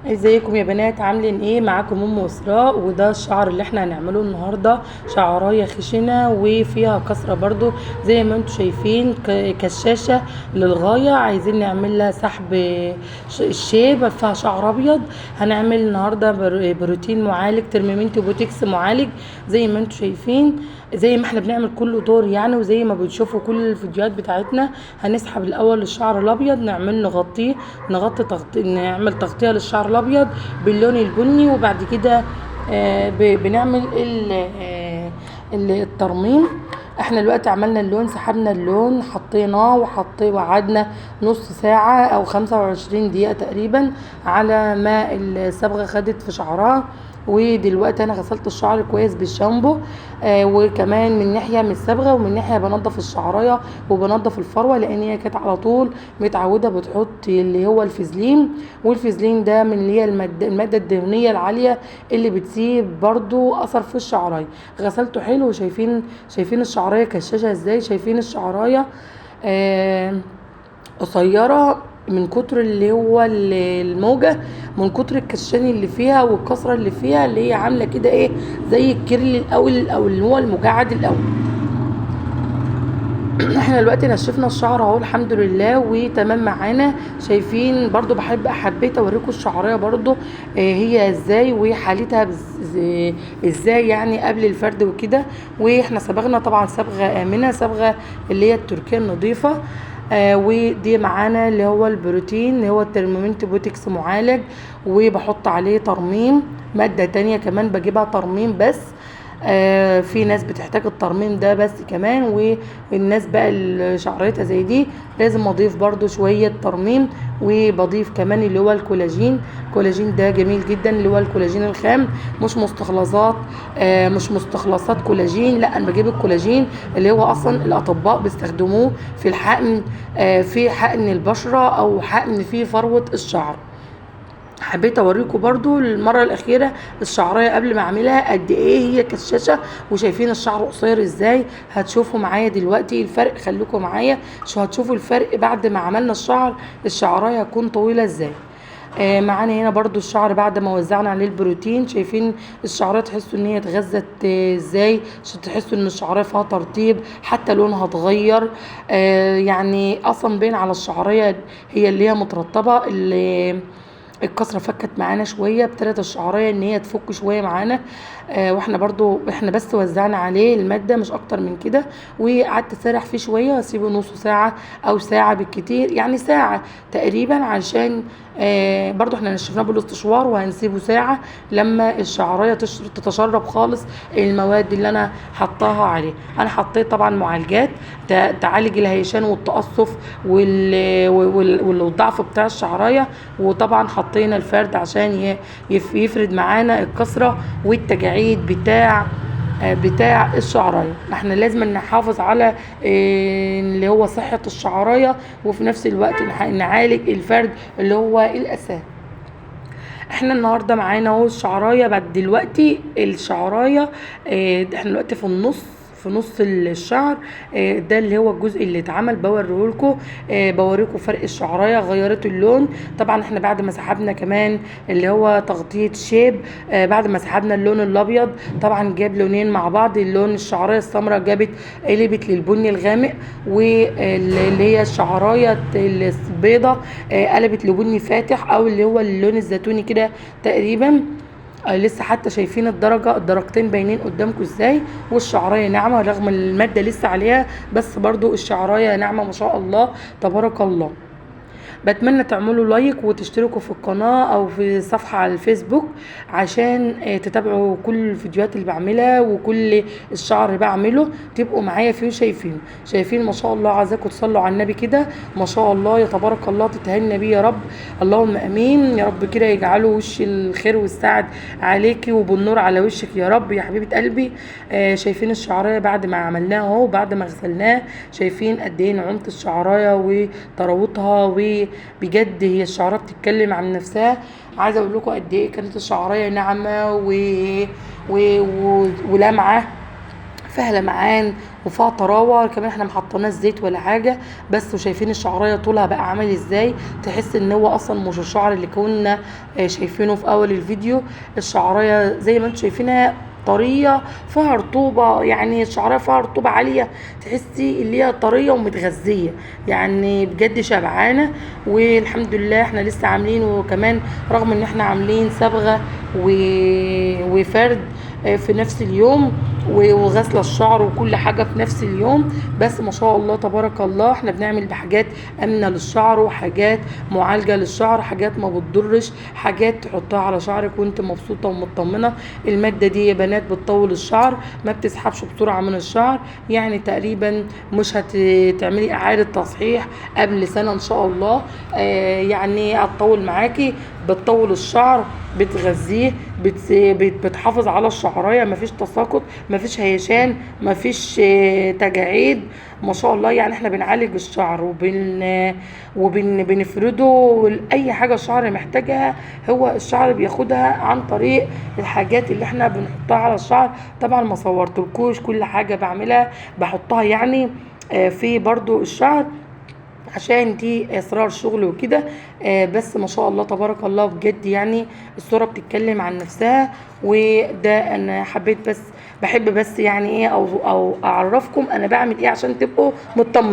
ازيكم يا بنات، عاملين ايه؟ معاكم ام اسراء، وده الشعر اللي احنا هنعمله النهارده. شعرايه خشنه وفيها كسره برضو زي ما انتم شايفين، كشاشه للغاية. عايزين نعمل لها سحب الشيب، فيها شعر ابيض. هنعمل النهارده بروتين معالج، ترميمنت بوتكس معالج زي ما انتم شايفين، زي ما احنا بنعمل كل دور يعني، وزي ما بتشوفوا كل الفيديوهات بتاعتنا. هنسحب الاول الشعر الابيض، نعمل نغطيه، نغطي تغطي، نعمل تغطيه للشعر الابيض باللون البني، وبعد كده بنعمل الترميم. احنا دلوقتي عملنا اللون، سحبنا اللون، حطيناه وقعدنا نص ساعة او 25 دقيقة تقريبا على ما الصبغة خدت في شعرها. ودلوقتي انا غسلت الشعر كويس بالشامبو، وكمان من ناحية من الصبغة ومن ناحية بنضف الشعراية وبنضف الفروة، لان هي كانت على طول متعودة بتحط اللي هو الفازلين، والفازلين ده من اللي هي المادة الدهنية العالية اللي بتسيب برضو اثر في الشعراية. غسلته حلو، شايفين الشعراية كشاشة ازاي، شايفين الشعراية قصيرة من كتر اللي هو الموجة، من كتر الكشان اللي فيها والكسرة اللي فيها، اللي هي عاملة كده ايه زي الكيرل الاول او اللي هو المجعد الاول. احنا دلوقتي نشفنا الشعر اهو الحمد لله وتمام معانا. شايفين برضو حبيت اوريكم الشعرية برضو، هي ازاي وحالتها ازاي يعني قبل الفرد وكده. واحنا صبغنا طبعا صبغة امنه، صبغة اللي هي التركية النظيفة، ودي معانا اللي هو البروتين اللي هو الترمومنت بوتكس معالج، وبحط عليه ترميم، مادة تانية كمان بجيبها ترميم بس. في ناس بتحتاج الترميم ده بس كمان، والناس بقى اللي شعرتها زي دي لازم اضيف برضو شوية ترميم. وبضيف كمان اللي هو الكولاجين، الكولاجين ده جميل جدا، اللي هو الكولاجين الخام، مش مستخلصات كولاجين، لا انا بجيب الكولاجين اللي هو اصلا الاطباء بيستخدموه في الحقن، في حقن البشرة او حقن في فروة الشعر. حبيت اوريكم برضو المرة الاخيرة الشعرية قبل ما اعملها قد ايه هي كشاشه، وشايفين الشعر قصير ازاي. هتشوفوا معايا دلوقتي الفرق، خليكم معايا شو هتشوفوا الفرق بعد ما عملنا الشعر، الشعرايه هتكون طويلة ازاي. معانا هنا برضو الشعر بعد ما وزعنا عليه البروتين، شايفين الشعرية تحسوا ان هي اتغذت ازاي، عشان تحسوا ان الشعرية فيها ترطيب، حتى لونها اتغير. يعني اصلا باين على الشعرية هي اللي هي مترطبه، اللي الكسرة فكت معانا شوية، ابتدت الشعرية ان هي تفك شوية معانا. واحنا برضو بس وزعنا عليه المادة مش اكتر من كده، وقعدت اسرح فيه شوية واسيبه نص ساعة او ساعة بالكتير، يعني ساعة تقريبا، عشان برضو احنا نشفناه بالاستشوار وهنسيبه ساعة لما الشعرية تتشرب خالص المواد اللي انا حطاها عليه. انا حطيت طبعا معالجات تعالج الهيشان والتقصف والضعف بتاع الشعرية، وطبعا حطينا الفرد عشان يفرد معانا الكسرة والتجاعيد بتاع الشعرايه. احنا لازم نحافظ على اللي هو صحة الشعرايه، وفي نفس الوقت نعالج الفرد اللي هو الاساس. احنا النهارده معانا اهو الشعرايه. بعد دلوقتي الشعرايه، احنا دلوقتي في النص، في نص الشعر، ده اللي هو الجزء اللي اتعمل. بوريهولكوا، بوريكوا فرق الشعرايه، غيرت اللون. طبعا احنا بعد ما سحبنا كمان اللي هو تغطيه شيب، بعد ما سحبنا اللون الابيض طبعا جاب لونين مع بعض، اللون الشعرايه السمراء قلبت للبني الغامق، واللي هي الشعرايه البيضاء، قلبت لبني فاتح او اللي هو اللون الزيتوني كده تقريبا. لسه حتى شايفين الدرجتين باينين قدامكم ازاي. والشعرايه ناعمة رغم المادة لسه عليها، بس برضو الشعرايه ناعمة ما شاء الله تبارك الله. بتمنى تعملوا لايك وتشتركوا في القناة او في الصفحة على الفيسبوك عشان تتابعوا كل الفيديوهات اللي بعملها وكل الشعر اللي بعمله، تبقوا معايا فيه. شايفين ما شاء الله، عايزاكم تصلوا على النبي كده ما شاء الله يا تبارك الله، تتهنى بيه يا رب، اللهم امين يا رب كده، يجعله وش الخير والسعد عليكي وبالنور على وشك يا رب يا حبيبه قلبي. شايفين الشعرايه بعد ما عملناها اهو، بعد ما غسلناها، شايفين قد ايه نعومة الشعرايه وطراوتها، وبجد هي الشعرايه بتتكلم عن نفسها. عايزه اقول لكم قد ايه كانت الشعرايه ناعمة ولامعه فيها لمعان وفيها طراوه. كمان احنا ما حطيناش زيت ولا حاجة بس، وشايفين الشعرايه طولها بقى عامل ازاي، تحس ان هو اصلا مش الشعر اللي كنا شايفينه في اول الفيديو. الشعرايه زي ما انتم شايفينها طرية فيها رطوبة، يعني الشعرية فيها رطوبة عالية، تحسي اللي هي طرية ومتغذيه، يعني بجد شبعانه. والحمد لله احنا لسه عاملين، وكمان رغم ان احنا عاملين صبغة وفرد في نفس اليوم وغسله الشعر وكل حاجة في نفس اليوم، بس ما شاء الله تبارك الله احنا بنعمل بحاجات امنه للشعر وحاجات معالجة للشعر، حاجات ما بتضرش، حاجات تحطها على شعرك وانت مبسوطة ومطمنه. المادة دي يا بنات بتطول الشعر، ما بتسحبش بسرعة من الشعر، يعني تقريبا مش هتعملي اعاده تصحيح قبل سنة ان شاء الله. يعني هتطول معاكي، بتطول الشعر، بتغذيه، بتحافظ على الشعرايه، مفيش تساقط، مفيش هيشان، مفيش تجاعيد، ما شاء الله. يعني احنا بنعالج الشعر وبنفرده اي حاجة الشعر محتاجها، هو الشعر بياخدها عن طريق الحاجات اللي احنا بنحطها على الشعر. طبعا ما صورتلكوش كل حاجة بعملها بحطها يعني في برضو الشعر عشان دي اسرار شغل وكده. بس ما شاء الله تبارك الله بجد، يعني الصورة بتتكلم عن نفسها. وده انا حبيت بس، بحب بس يعني ايه او اعرفكم انا بعمل ايه عشان تبقوا مطمنين.